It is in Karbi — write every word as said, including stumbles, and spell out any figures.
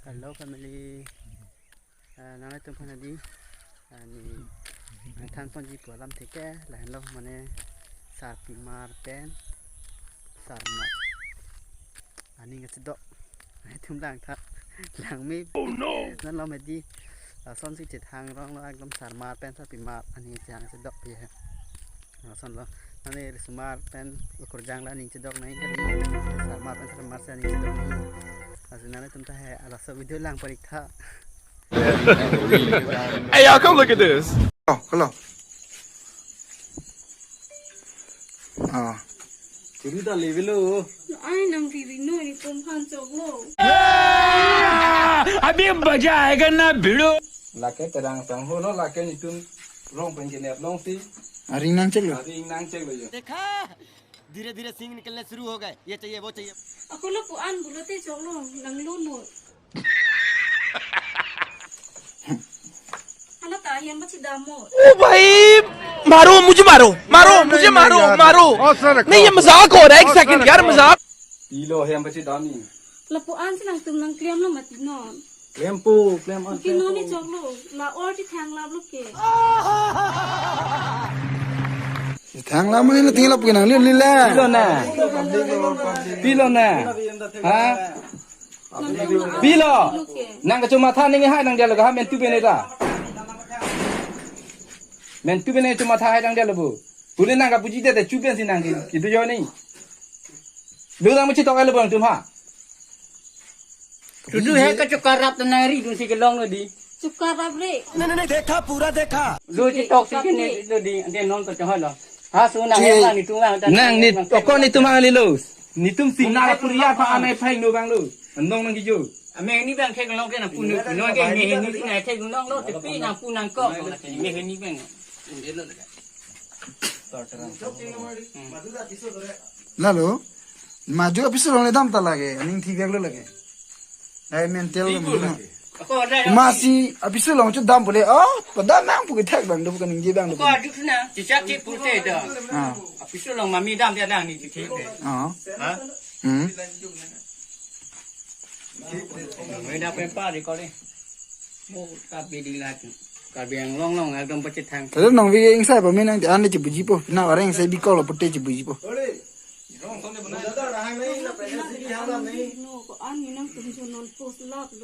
Hello family. Eh, nanglitum aphan adi, eh, ne nangthan ponji pu alam theke lahenlo, mane sarpimar pen sarmar aning kachedok. Itum langtha, langme. Oh no! Nanlo medi, lasonsi chethang ronglo, ekdom sarmar pen sarpimar aning chang chedok pi he. Lasonlo, mane risomar pen ukur jang la aning chedok nangji kali, sarmar pen sarmar si aning chedok nangji. Lasi nanglitum ta he, laso video lang parik tha. Hey, y'all, come look at this. Oh, hello. Ah. Chiri ta levelo. Ai nang riri no, netum aphan choklo. अभी मजा आएगा ना भिड़ो। Lake terang sang ho lo, lake netum rong pen kenep longsi. Aring nangcheklo. Aring nangcheklo yo. देखा, धीरे धीरे सींग निकलने शुरू हो गए। ये चाहिए, वो चाहिए। Ako lapu-an pulote choklo, langlo no. Hala ta ahem pachedam mo. ओ भाई, मारो, मुझे मारो, मारो, नहीं, मुझे नहीं, मारो, यार। मारो। बहुत सारा नहीं, ये मजाक हो रहा है, एक बहुत सेकंड, सारा यार, मजाक। Pilo ahem pachedam ni. Lapu-an si nangtum nangklemlo mati non. Klempo, klem an, Ki non ni klempo. Choklo, la or chethang laplo ke. Thang la mo ni, thang la pu nang li li la. Pilo na. Pilo na. Ha? Pilo. Nang kachomatha ningje hai nangdetlo ha, mentu bene ta. Mentu bene chomatha hai nangdetlo bo. Pule nang kapuji det te chuben si nang ki, kitu jo ni. Lu nang muchi tok elo bang tum ha. Tutu he ka chukar rap ta nang ri dun si kelong lo di. Chukar rap re. नहीं, नहीं, नहीं, देखा, पूरा देखा। Lu chi tok si ke ne lo di, ante non to chong lo. Ha su nang Chi- yang nang netum nang ta Nang ni, nang okon netum ang li lo. Netum si nang puri ya pa anai phai no bang lo. Nong nang kijo. Ame ni bang thek long ke nang pu nu, no ke me ni si nang thek long lo, tapi nang pu nang ko, me ni bang. Lalo, maju apiso along le dam ta lake, aning thik lo lake. Ai mental lo mo. Ako ada yang Masi apiso along chu dam pule, oh, padam nang pu kethek bang do, bukan ningje bang do. Ako adu na, cicak cik pute do. Ah. Apiso along mami dam dia dang ni cik cik. Ah. Ha? Hmm. Meda pempa di kali. Mo tapi di lagi. Karbi Anglong long, ekdom pachethang. Tadi nang vi ingsai pa menang, ane chibuji po. Na orang ingsai bikol lo pute chibuji po. No, ko an minang tum jo non post lap lo.